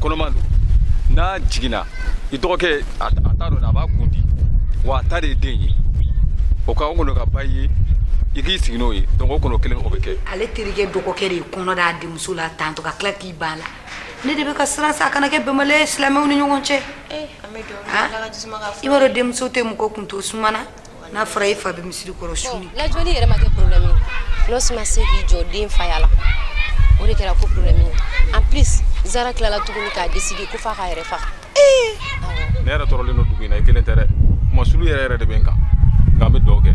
kɔnɔman don n'a jiginna i dɔgɔkɛ a t'a dɔn a b'a kun di wa a ta de ye den ye o ka o kɔnɔ ka ba ye i k'i sigi n'o ye donc o kɔnɔ kelen o bɛ kɛ. Ale terikɛ dɔgɔkɛ de ye kɔnɔ d'a denmuso la tantɔ ka tila k'i ban la ne de bɛ ka siran sa a kana kɛ bɛnbaliya ye silamɛw ni ɲɔgɔn cɛ. I b'a dɔn denmuso tɛ mɔgɔ kun to suma na n'a fɔra e fa bɛ misiri kɔrɔ su ni. Lajɔli yɛrɛ ma kɛ problème ye n'o ma se k'i jɔ den faya la o de kɛra ko problème ye en plus Zara tilala tuguni k'a décider ko f'a k'a yɛrɛ faga. Ne yɛrɛ tɔɔrɔlen don dugu in na i kelen tɛ dɛ kuma sulu yɛrɛ yɛrɛ de bɛ n kan nka n bɛ dugawu kɛ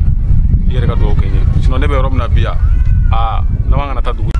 i yɛrɛ ka dugawu kɛ n ye sinon ne bɛ yɔrɔ min na bi yan aa laban kana taa dugu.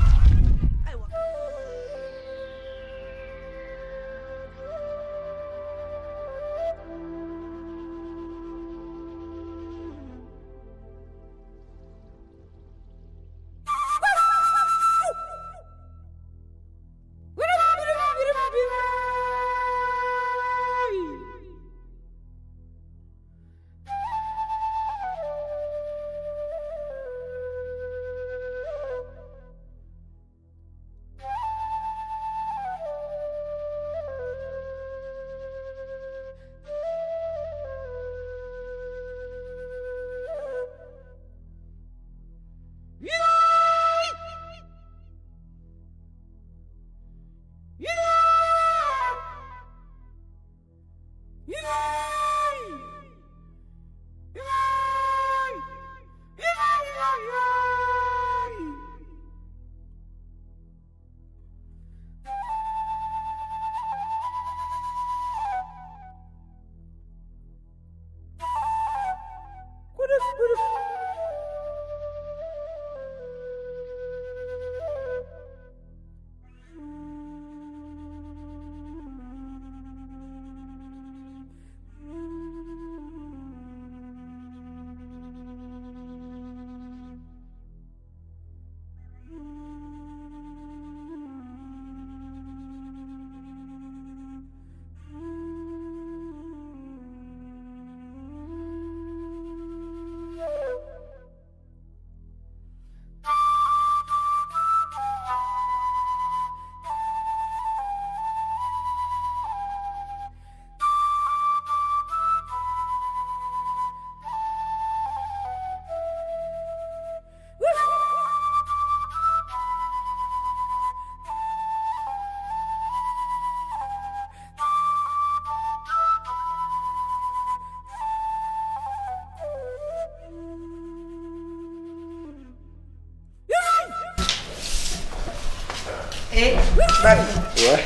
Ouais.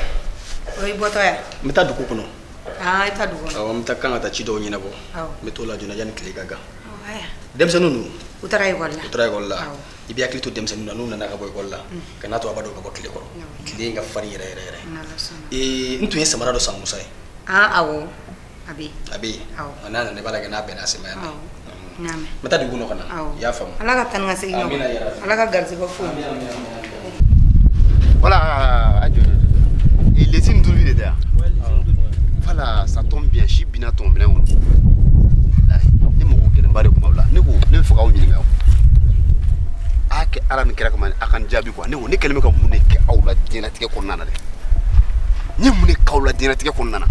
O bɔtɔ ya. N bɛ taa dugu kɔnɔ. Ah, i bɛ taa dugu kɔnɔ. Awɔ, n bɛ taa kan ka taa ci dɔw ɲɛnabɔ. Awɔ. N bɛ t'o la joona yanni tile ka gan. Awɔ. Denmisɛnninw dun? U taara ekɔli la. U taara ekɔli la. I bɛ hakili to denmisɛnninw na n'u nana ka bɔ ekɔli la. Ka n'a to a b'a dɔn ka bɔ tile kɔrɔ. Tile in ka farin yɛrɛ yɛrɛ yɛrɛ. N'Ala sɔnna. Ee, n tun ye samara dɔ san Musa ye. Ah, awɔ. A bɛ yen. A bɛ yen. Awɔ. Nka n'a nana i b'a lajɛ n'a bɛnna a sen ma yan. Awɔ. N y'a mɛn. N bɛ taa dugu kɔnɔ ka na. Awɔ. I y'a faamu. Ala ka taa ni ka segin ɲɔgɔn. Amina yarabi. Ala ka garijɛgɛ fo. Voilà, adieu. Et les signes d'où il était. Voilà, ça tombe bien. Je suis bien tombé. Ne mɔgɔ kelen ba de kuma la. Ne ko ne bɛ fɛ k'aw ɲininka. A kɛ Ala ni kira kama a ka n jaabi quoi. Ne ko ne kɛlen bɛ ka mun de kɛ aw la diɲɛlatigɛ kɔnɔna na dɛ. N ye mun de k'aw la diɲɛlatigɛ kɔnɔna na?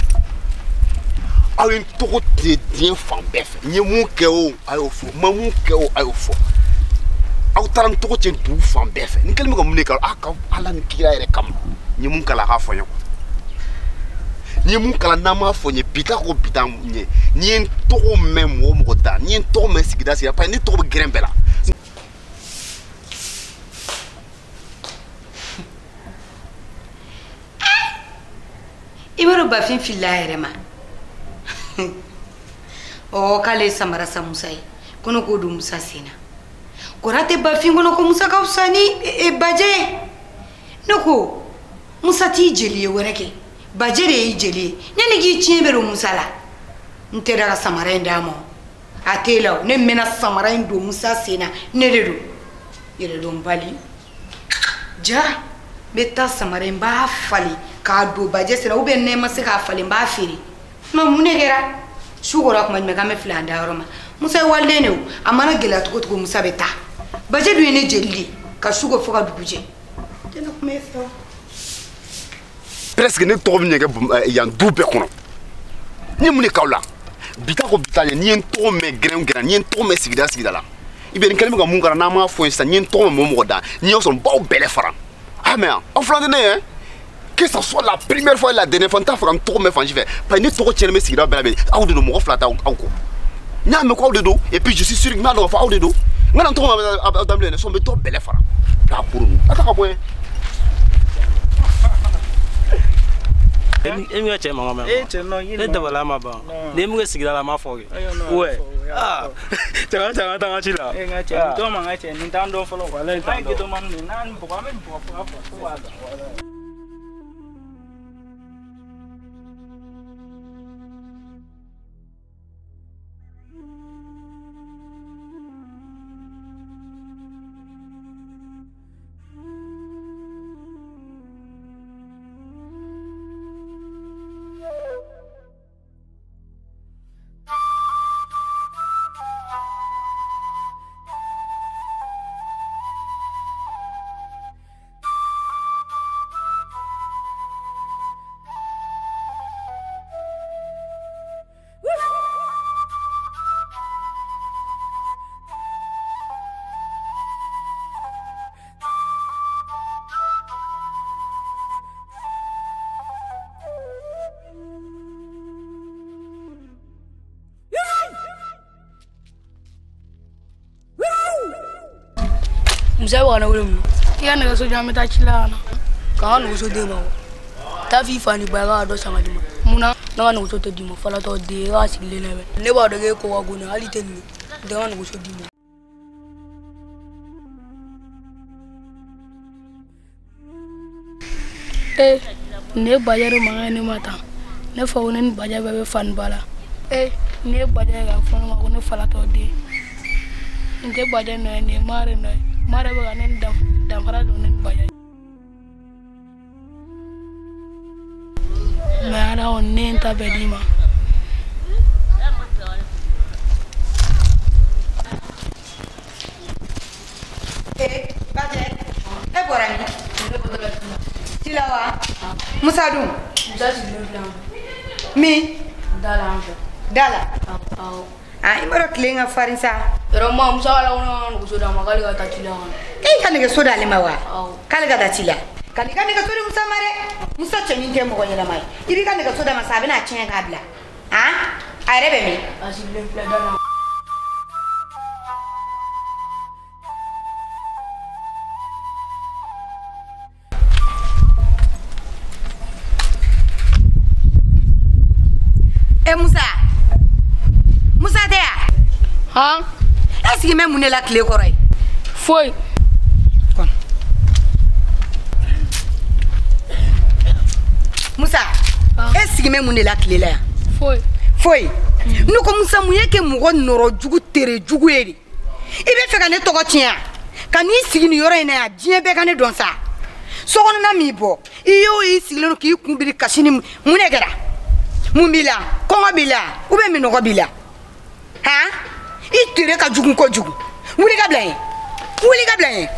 Aw ye n tɔgɔ tiɲɛ diɲɛ fan bɛɛ fɛ. N ye mun kɛ o, a y'o fɔ. N ma mun kɛ o, a y'o fɔ. Aw taara n tɔgɔ tiɲɛ dugu fan bɛɛ fɛ. N kɛlen bɛ ka mun de kɛ aw ka Ala ni kira yɛrɛ kama. N ye mun kalan a k'a fɔ n ye quoi. N'i ye mun kalan n'an m'a fɔ n ye bi ta ko bi ta ɲɛ. N'i ye n tɔgɔ mɛn mɔgɔ o mɔgɔ da, n'i ye n tɔgɔ mɛn sigida sigida, parce que ne tɔgɔ bɛ gɛrɛn bɛɛ la. I b'a dɔn Bafin filila a yɛrɛ ma. Ɔ k'ale ye samara san Musa ye ko ne k'o don Musa sen na. Kɔrɔ tɛ Bafin kɔnɔ ko Musa ka fisa ni Bajɛ ye. Ne ko Musa t'i jeli ye wɛrɛ kɛ. Bajɛ de y'i jeli ye. Yanni k'i tiɲɛ bɛ don Musa la. N tɛ da ka samara in d'a ma. A t'e la o. Ne mɛnna samara in don Musa sen na. Ne de don. Yɛrɛdɔnbali. Ja, n bɛ taa samara in n b'a falen k'a don Bajɛ sen na ou bien ne ma se k'a falen n b'a feere. Nka mun de kɛra? Su kora kuma jumɛn k'an bɛ fili an dayɔrɔ ma. Musa ye waliden de ye o. A mana gɛlɛya cogo o cogo Musa bɛ taa. Bajɛ dun ye ne jeli de ye. Ka su ko fo ka dugu jɛ. Tɛna kuma e fɛ o. Presque ne tɔgɔ bɛ ɲɛgɛn yan du bɛɛ kɔnɔ. N ye mun de k'aw la? Bi ta ko bi ta ɲɛ, n'i ye n tɔgɔ mɛn gɛrɛn o gɛrɛn, n'i ye n tɔgɔ mɛn sigida sigida la, i bɛ nin kɛlen bɛ ka mun kɛra n'an m'a fɔ ye sisan, n'i ye n tɔgɔ mɛn mɔgɔ mɔgɔ da, n'i y'o sɔrɔ n b'aw bɛlɛ fara. Ah mais aw filan tɛ ne ye. Que ça soit la première fois et la dernière fois, n t'a fɛ ka n tɔgɔ mɛn fan si fɛ. Parce que ne tɔgɔ tiɲɛnen bɛ sigida bɛɛ la bi, aw de don, mɔgɔ fila t'aw kɔ. N y'a mɛn ko aw de don, et puis je suis sûr n b'a dɔn k'a fɔ aw de don. N kana n tɔgɔ mɛn aw da bilen dɛ, sinon n bɛ dɔ bɛlɛ fara. K'a kuru ninnu, a ta ka bɔ yen. E min ka cɛ mankan mɛn ne dabali ma ban ni min kɛ sigida la a ma fɔ kɛ ouais ah cɛ ka taa an ka ci la e ka cɛ nin tɔ man ka cɛ nin t'an dɔn fɔlɔ walayi t'an dɔn an ye ghetto man de n'an bugɔ an bɛ bugɔ fo ka fɔ fo b'a dɔn. Musa bɛ ka ne wele mun na? I ka nɛgɛso di an bɛ taa ci la ka na. K'an ka nɛgɛso d'e ma wa? Taa f'i fa ni ba ye k'a ka dɔ san ka d'i ma. Mun na ne ka nɛgɛso tɛ d'i ma? Falatɔ den e k'a sigilen lajɛ. Ne b'a dɔn k'e ko ka go ne hali i tɛ nin ye. N tɛ n ka nɛgɛso d'i ma. Ee nin ye Bajɛ de mankan ye ne ma tan. Ne fa ko ne ni Bajɛ bɛɛ bɛ fa ni ba la. Ee nin ye Bajɛ ye k'a fɔ ne ma ko ne falatɔ den. Nin tɛ Bajɛ nɔ ye, nin ye Mare nɔ ye. Mare bɛ ka ne ni danfara don ne ni Bajɛ. Mais ala kɔni ne ye n ta bɛɛ d'i ma. Ee Bajɛ, e bɔra min? Ci la wa? Musa dun? Musa sigilen filɛ an fɛ. Min? Da la an fɛ. Da la? Awɔ. Ah, i b'a dɔn tile ka farin sa. Yɔrɔ ma Musa b'a la ko ne ka nɛgɛso d'a ma k'ale ka taa ci la ka na. E ka nɛgɛso d'ale ma wa? Awɔ. K'ale ka taa ci la. Ka n'i ka nɛgɛso di Musa ma dɛ. Musa cɛnin tɛ mɔgɔ ɲɛnama ye. I b'i ka nɛgɛso d'a ma sa, a bɛna tiɲɛ k'a bila. Han? A yɛrɛ bɛ min? A sigilen filɛ da la. E Musa. Musa tɛ yan? Han? E sigilen bɛ mun de la tile kɔrɔ ye? Foyi. Kɔnɔ. Musa, e sigilen bɛ mun de la tile la yan? Foyi. Foyi. Ne ko Musa, mun ye kɛ mɔgɔ nɔrɔ jugu tere jugu ye de? I bɛ fɛ ka ne tɔgɔ tiɲɛ yan? Ka n'i sigi nin yɔrɔ in na yan, diɲɛ bɛɛ ka ne dɔn sa. Sokɔnɔna m'i bɔ, i y'o y'i sigilen don k'i kun biri kasi ni mun de kɛra? Mun b'i la? Kɔngɔ b'i la? Ou bien minɔgɔ b'i la? Han? I tere ka jugu kojugu. Wuli ka bila yen. Wuli ka bila yen.